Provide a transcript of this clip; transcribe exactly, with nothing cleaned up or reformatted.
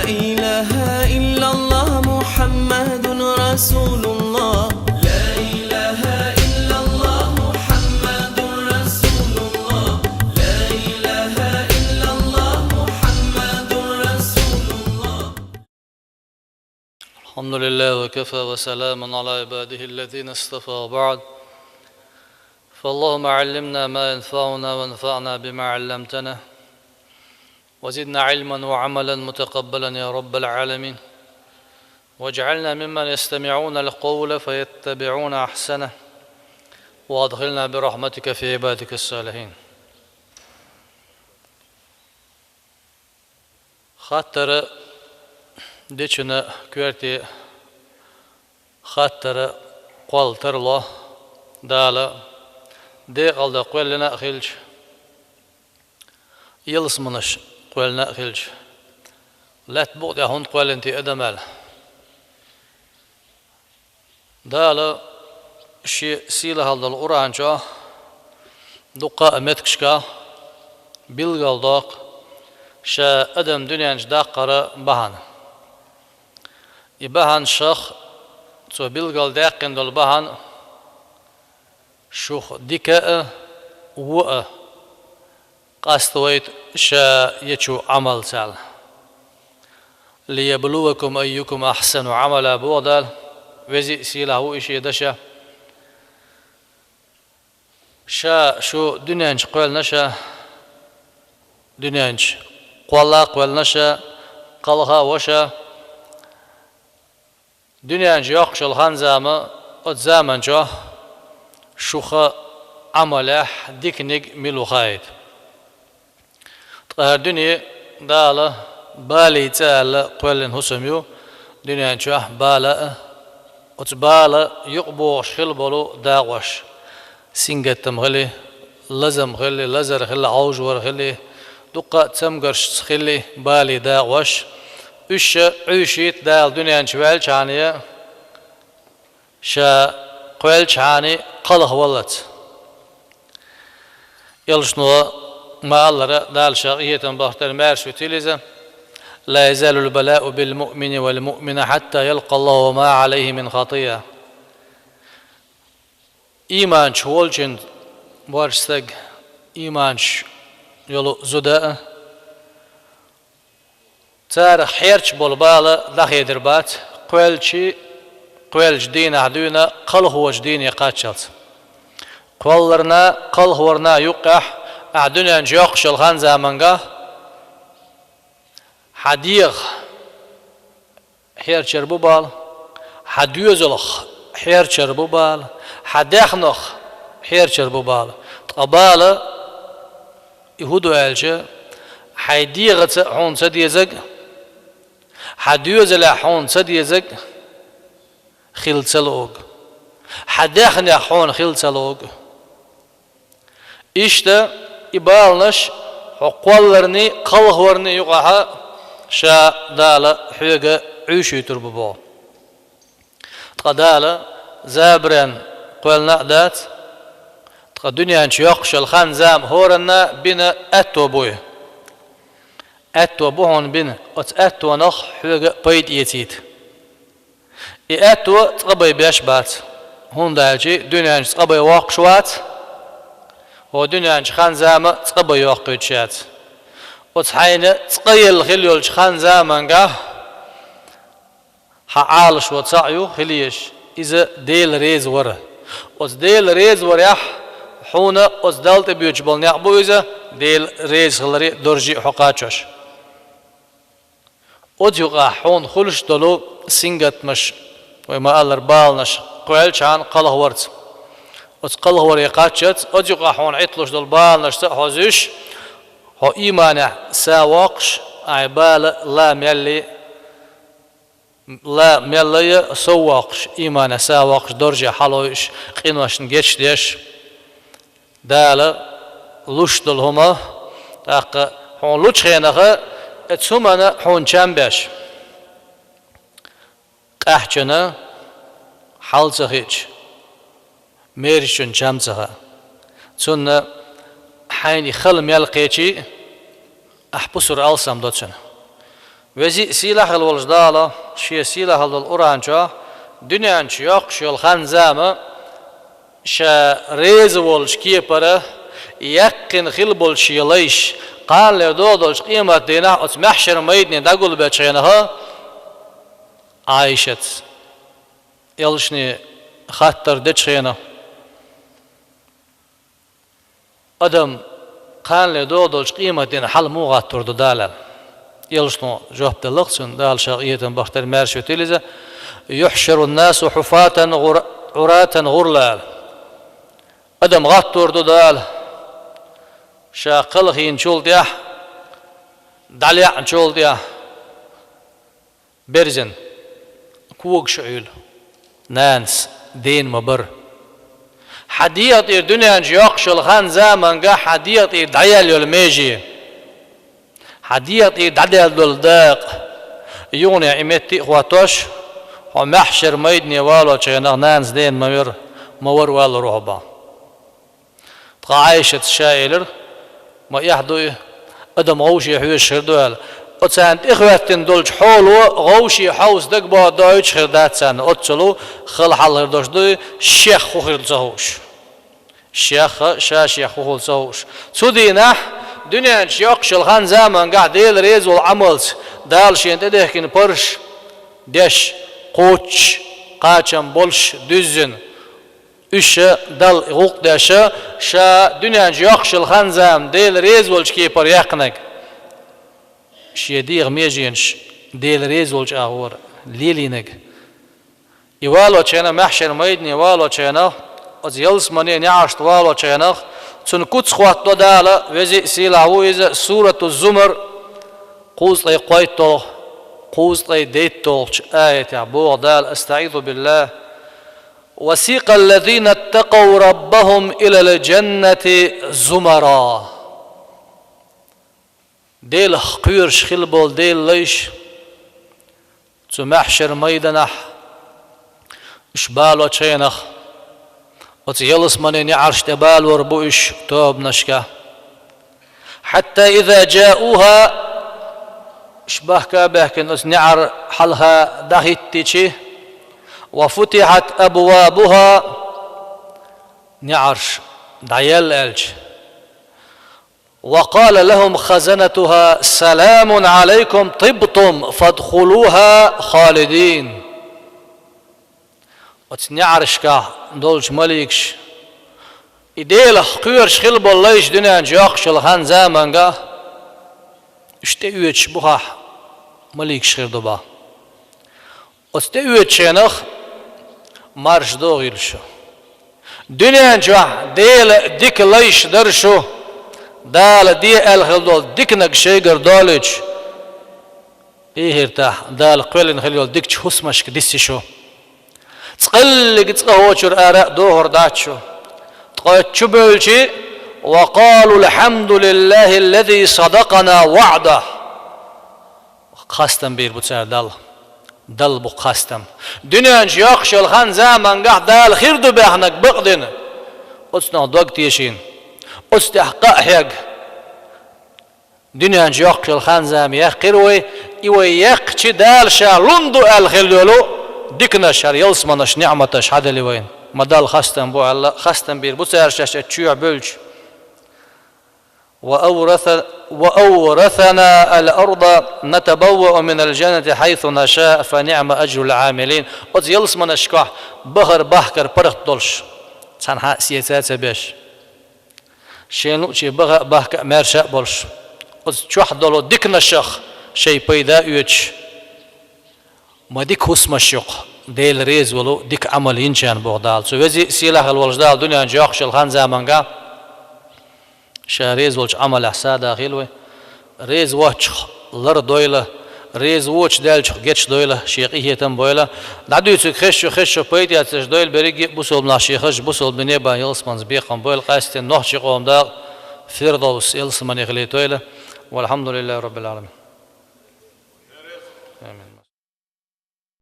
إله إلا الله محمد رسول الله. لا إله إلا الله محمد رسول الله. لا إله إلا الله محمد رسول الله. الحمد لله وكفى وسلام على عباده الذين اصطفى وبعد. فاللهم علمنا ما ينفعنا وانفعنا بما علمتنا وزدنا علما وعملا متقبلا يا رب العالمين. واجعلنا ممن يستمعون القول فيتبعون أحسنه. وأدخلنا برحمتك في عبادك الصالحين. Хаттар дечун коьрте хаттар кхолла тарло. Дала декъала да кхоьллина а хилча, ялсаманаш кхоьллина а хилча, лаьтта букъа тӀа хӀунда кхоьллина те адам аьлла. Дала шен сийлахьалла долу Къуръан чохь дуккха а меттигашкахь билгалдоккху ша адам дуьнен чу даккхара бахьана. И бахьана шах цо билгалдаьккхина долу бахьана шух дика а, вон а къаставайта ша ечу Ӏамалца. «ليبلوكم أيكم أحسن عملا», боху Дала, веза а сийлахь ву и шен дашах. Ша шу дуьнен чу кхоьллина ша, дуьнен чу кхолла а кхоьллина ша, кхалха а ву ша, дуьнен чу йоккхуш йолу хан-зама, оцу заман чохь шуха Ӏамалехь диканиг мила ву хаийта. Ткъа хӀара дуьне Дала балий цӀа аьлла кхоьллина хӀусам ю, дуьнен чохь бала а, оцу бала юкъабохуш хила болу дакъош. Сингаттам хили, лазам хили, лазар хили, Ӏовжавар хили, дуккха а цамгаршца хили балий дакъош. Уьш ша Ӏуьйшийта Дала дуьнен чу ваьллачхьана, ша кхоьллачхьана кхалхаваллалц. Элчано ма-аллара, Дала ша къинхетам бахийтар, маьрша вуьтийла иза: «لا يزال البلاء بالمؤمن والمؤمنة حتى يلقى الله وما عليه من خطيئة». Ийманчу волчун, борш стаг, ийманчу йолу зуда а, царах хьерча болу бала дӀахедир бац, кхоьллачий, кхоьллачу дийнахь дуьйна кхалхочу дийне кхаччалц. Кхолларна, кхалхорна юккъехь, ахь дуьнен чу йоккхуш йолу хан-заманга хьан дегӀах хьерчар бу бала, хьан доьзалх хьерчар бу бала, хьан даьхнах хьерчар бу бала. Ткъа бала и хӀун ду аьлча, хьайн дегӀаца хьуна ца дезаг, хьан доьзалехь хьуна ца дезаг хила ца луург, хьан даьхнех хьуна хила ца луург. Иштта и баланаш хьо кхолларний, кхалхорний юкъахь ша Дала хьоьга Ӏуьйшуьйтур бу боху. Ткъа Дала забаран кхоьллина а дац, ткъа дуьнен чу йоккхуш йолу хан-зама хӀоранна бина аьтто буй. Аьтто бу хьуна бина, оцу аьттонах хьоьга пайда эцийта. И аьтто цкъа бай беш бац, хӀунда аьлча дуьнен чу цкъа бай воккхуш вац, хӀо дуьнен чу хан-зама цкъа бай йоккхуьйтуш яц. Оцу хьайна цкъа елла хила йолчу хан-заманга хьан Ӏалашо цхьаъ ю хила езаш, иза Дела реза вара. Оцу Дела реза варехь, хьуна оцу Далла тӀебоьдуш болу некъ бу иза, Дела реза хиларе а, доржий а хьо кхачош. Оцу юкъахь хьуна хуьлуш долу сингаттамаш, вай ма-аллара, баланаш кхоьллачхьана кхалхаварца. Оцу кхалхаваре кхаччалц, оцу юкъахь хьуна Ӏитталуш долу баланашца а хьо зуьйш, хьо ийманехь са воккхуш, ахь бала ла мелли, ла мелла а сов воккхуш, ийманехь са воккхуш, дорже хьалойуш, къиношна гечдеш, Дала луш долу хӀума, тӀаккха хьуна лучу хенахь, оцу хӀуманна хьуна чам беш. Къаьхьчунна хьал ца хиъча, мерзачунна чам ца хаьа. Цунна хьайна хала мел кхечий а, ахь пусар алсам до цуьнан. Веза а сийлахь а волчу Дала шен сийлахь долу Къуръан чохь дуьнен чу йоккхуш йолу хан-зама ша реза волчу кепара яьккхина хила болчу шен лайш, кханале догӀу долчу къематдийнахь оцу маьхьшар майдане дӀагулбечу хенахь, Ӏайшатца элчане хаттар дечу хенахь, адам кханале догӀу долчу къематдийнахь хьала муха гӀаттор ду Дала аьлла. Элчано жоп делла-кх цунна, Дала ша къинхетам бахийтарна маьрша витийла иза: «Юхьшарун-насу хьуфатан гӀур-, Ӏуратан гӀурла», – аьлла. Адам гӀаттор ду Дала, ша кхалхийначул тӀаьхьа, дӀалаьъначул тӀаьхьа, берзина, когаш а Ӏуьллу, нанас дена ма-барра. Хьан дегӀа тӀера дуьнен чу йоккхуш йолу хан-заманга хьан дегӀа тӀера дӀаяьлла йолу меже, хьан дегӀа тӀера дӀадаьлла долу дакъа, юханехь и метте а хӀоттош, хьо маьхьшар майдане валочу хенахь нанас дена ма-вар-, ма-варра валлалур ву хьо боху. Ткъа Ӏайшатца ша элира: «Ма эхь ду и, адам гӀовше хьоьжуш хир ду», – аьлла. Оцарна тӀехӀоьттина долчу хьоло гӀовше хьовса дагабохург доуьйтуш хир дац царна, оццул хала хьал хир долуш ду и, шех хӀун хир ду ца хууш. Шех а, ша-шех хӀун хуьлу ца хууш. Цу дийнахь, дуьнен чу йоккхуш йолу хан-замангахь Дела реза волу Ӏамалца Дала шена тӀедехкина парзаш деш, кхоччуш, кхачам болуш, дуьззина, уьш а Далла гӀуллакх деш, ша дуьнен чу йоккхуш йолу хан-зама Дела реза волчу кепара яьккхинарг, шен дегӀан меженаш Дела реза волчу агӀора лелийнарг. И валочу хенахь, маьхьшар майдане валочу хенахь, оцу ялсамане неӀаршна валочу хенахь, цунна куц хӀоттадо Дала, веза а сийлахь ву иза, Сурату Зумар, кхузткъе кхойтталгӀа, кхузткъе дейтталгӀачу аятехь боху Дала: АстаӀизу биллахӀ. «وسيق الذين اتقوا ربهم إلى الجنة زمرا». Делах кхоьруш хила болу Делан лайш цу маьхьшар майданахь, уьш балочу хенахь, оцу ялсамане неӀарш тӀе балор бу уьш тобанашка. «حتى إذا جاءوها», уьш бахка а баьхкина оцу неӀар хьалха дӀахӀиттичи, «وفتحت أبوابها», неӀарш дӀаяьлла аьлча, «وقال لهم خزنتها سلام عليكم طبتم فادخلوها خالدين». Оцу неӀаршкахь долчу маликаш, и Делах кхоьруш хила болу лайш дуьнен чу йоккхуш йолу хан-заманга, уьш тӀеоьцуш бухахь маликаш хир ду боху. Оцу тӀеоьцучу хенахь марша догӀийла шу. Дуьнен чохь Делан дика лайш дара шу, Дала де аьлла хила долу диканиг шайгара долуьйтуш, эхартахь Дала кхоьллина хила йолу дикачу хӀусамашка дисси шу. Цкъа а, цкъа хӀокхуьнан ара а дохур дац шу. Ткъа оцу чу бевлчи: «وقالوا الحمد لله الذي صدقنا وعده». Хастам бийр бу цара Далла. Далла бу хастам. Дуьнен чу йоккхуш йолу хан-замангахь Дала хир ду баьхнарг бакъдина, оцунах дог тешийна, оцу тӀехь къа а хьегна, дуьнен чу йоккхуш йолу хан-зама яьккхира вай, и вай яьккхичи Дала Ша лун ду аьлла хила йолу диканаш, хӀара ялсаманаш, неӀматаш хьаделла вайна. Ма Далла хастам бу аьлла, хастам бийр бу цара шаьш оцу чоьхьа бевлча. «وأورث-، وأورثنا الأرض نتبوأ من الجنة حيث نشاء فنعم أجر العاملين». Оцу ялсаманашкахь бахар-бахкар паргӀат долуш, цхьанхьа а сеца а ца беш, шен луъуче баха а, бахка а маьрша а болуш, оцу чохь долу диканашах шайн пайда а оьцуш, ма дика хӀусамаш ю-кх Дела реза волу дика Ӏамал йинчарна, боху Дала. Цу веза а, сийлахь а волчу Дала дуьнен чу йоккхуш йолу хан-заманга Ша реза волчу Ӏамалехь сагӀа дийла вай. Реза воцчух лар дойла, реза воцуш даьллачух гечдойла, Шен къинхетам бойла. ДӀадуьйцург хезча, хезча пайда эцарш дойла, берриге а бусалба нах шен хазачу бусалба дине бан ялсаманца бекхам бойла, къаьсттина нохчийн къоман дакъа Фирдовс ялсамане хилийтойла. والحمد لله رب العالمين.